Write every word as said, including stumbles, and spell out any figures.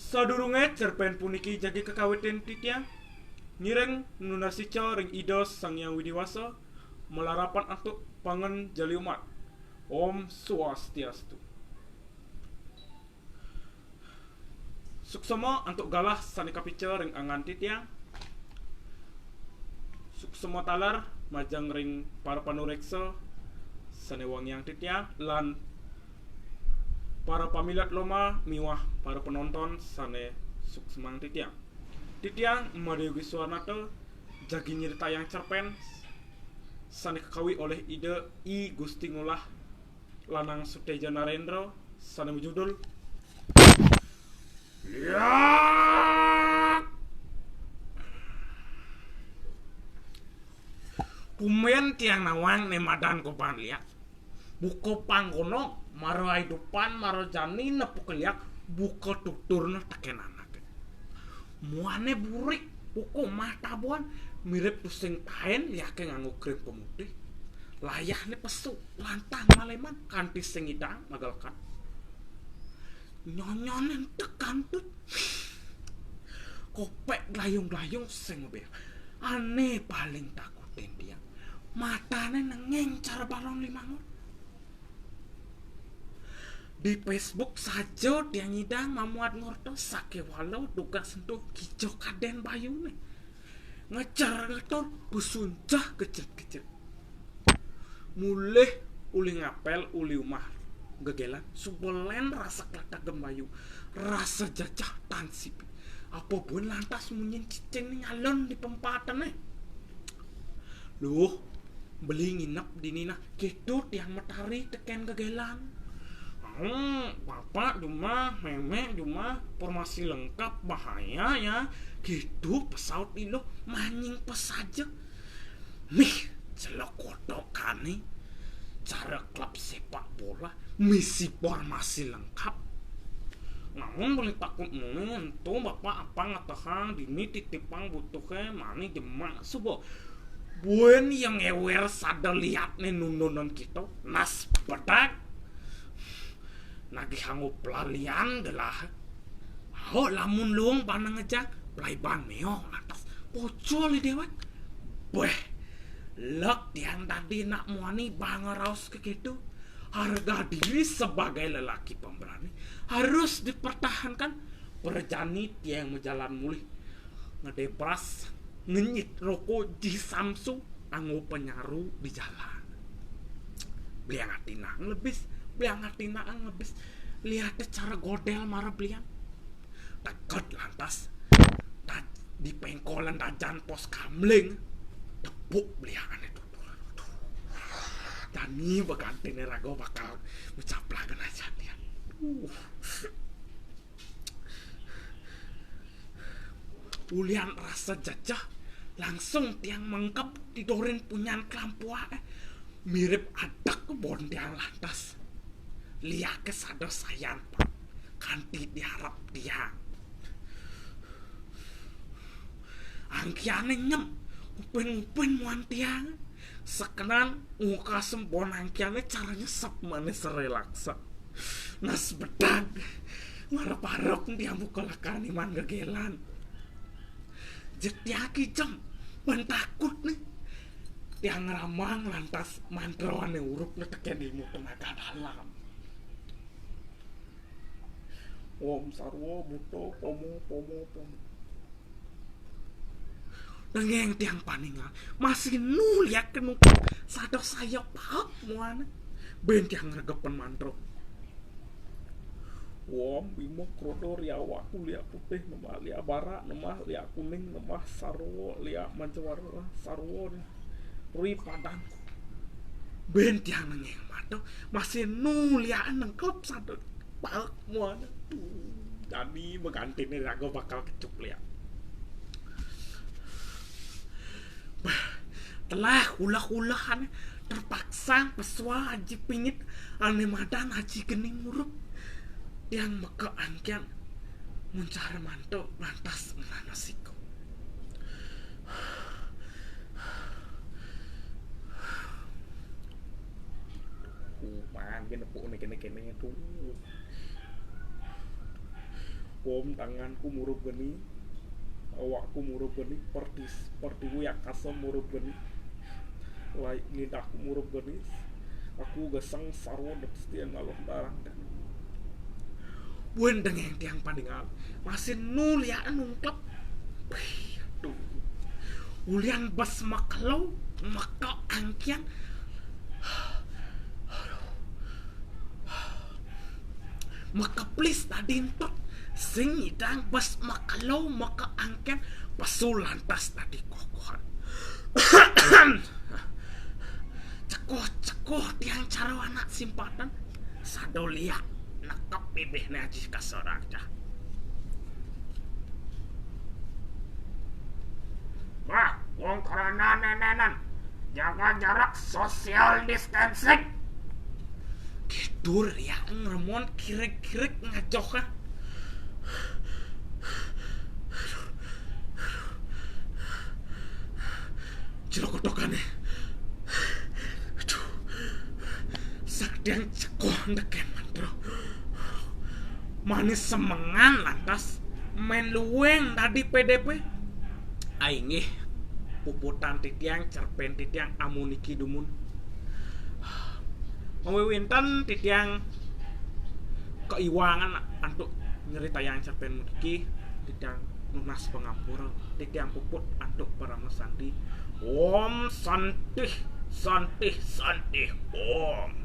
Sadurungé cerpén puniki jagi kakawitin titiang, ngiring nunas ica ring Ida Sang Hyang Widi Wasa, malarapan antuk panganjali umat. Om Swastiastu. Suksma antuk galah sané kapica ring anggan titiang. Suksma taler majeng ring para panuréksa sané wangiang titiang lan para pamilet lomba miwah para panonton sané suksmang titiang. Titiang Madé Yogi Suwarnata jagi nyritayang cerpén sané kakawi olih Ida I Gusti Ngurah Lanang Sutéja Naréndra sané majudul Liak. Tumben tiang nawang né madan Koban Liak. Buka panggonong, mara aidupan, mara jani nepuka liak, buka tuturna tekén anaké. Muané burik, buka matabuan, mirip tusing taén, liaké nganggo krim pemutih. Layahné pesu, lantang maléman, kanti sing ngidang magelekat. Nyonyoné entek kantut. Kopék glayung-glayung sing ngebéh. Ané paling takutin tiang. Matané nenging cara balon limangun. Di Facebook saja tiang ngidang mamuat ngorta sakéwala dugas ento kija kadén bayuné. Ngejar ngetor besunjah kejut-kejut. Mulih uli ngapel, uli umah gegélan, suba lén rasa kleteg bayu, rasa jejeh tan sipi. Apa buin lantas munyin cicing nyalon di pempatené. Luh, beli nginep dini nah, kéto tiang matari tekén gegélan. Hmm, bapak jumah, mémé jumah, formasi lengkap, bahaya ya. Kéto pesaut Iluh, manying pesaja. Mih, celok kotokané, cara klub sépak bola, misi formasi lengkap. Namun beli takut munyin, ento bapak apang ngetehang, dini titipang butuhé, mani jemak suba. Buin yang ngéwér sada liatné nundunan kita, nas bedag. Nagih anggo pelalian gelah. Aho lamun luung panengejang, pelaiban méong lantas. Pocol i déwék. Béh, lek tiang dadi nak muani bang raos kekéto. Harga diri sebagai lelaki pemberani harus dipertahankan. Prajani tiang majalan mulih. Ngedé beras, ngenyit roko Ji Samsu, anggo penyaru di jalan. Beliang atinang lebis, beliang atinang lebis. Liaté cara godél mara beliang. Teket lantas, ta-, di péngkolan tajan pos kamling. Tepuk beliangané tuh. Dani begantiné raga bakal mecaplaken aja tiang. Uh. Ulian rasa jejeh, langsung tiang mengkeb didorin punyan klampuaké. Mirip adeg kebon tiang lantas. Liaké sada sayan, Pak. Kanti diarep tiang. Angkiané nyem, ngupin-ngupin muan tiang. Sekenan ngukasem bon angkiané cara nyesep manis relaksa. Nas bedag. Ngarep-arep tiang buka lekani man gegélan. Jeg tiang kijem, ban takut nih. Tiang ngramang lantas mantrané uruk netekén ilmu tenaga dalam. Om sarwa buta pomo pomo pomo. Nenging tiang paningal, masih nu liaké nungkep sada saya paek muana. Bén tiang ngregepen mantra. Om bima kroda riawaku liak putih nemah liak barak nemah liak kuning nemah sarwa liak mancawarna sarwa ri padang. Bén tiang nenging mata, masih nu liak nengkep sada paek muana. Tuh, dadi begantiné raga bakal kecup liak. Bah, telah ulah-ulahan terpaksa pesual aji pingit ané madan aji geni ngurup. Tiang meka angkian muncar mantuk lantas ngelana siku. Kuman kene pokokne kene-kene tuh. Pom tanganku murub geni, awakku murub geni, perti pertiwi akasa murub geni, lai lidahku murub geni, aku gesang sarwa depstian laluh darang. Buen dengeng tiang pandingal, masih nuliakan ungkep. Wih, aduh. Ulian bes makelo, maka angkian. Aduh. Makeplis tadi entut, sing nyidang bes makelo maka angken, pesu lantas tadi kokohan. Cekoh-cekoh tiang cara anak simpatan, sado liak nekep bibihne aji kasorang cah. Wah, wong karana nenenan, jaga jarak, social distancing. Tidur ya ngremon kirik-kirik ngajoh ah. Jero kotokane. Aduh. Saktiang cekoh ndeken mantra. Manis semengan lantas main luweng tadi P D P. Ai nggih, puputan titiang, cerpen titiang amuniki dumun. Mawiwinten titiang kaiwangan antuk nyeritayang cerpen puniki, titiang nunas pangampura, titiang puput antuk parama santi. Om Santih, Santih, Santih, Om.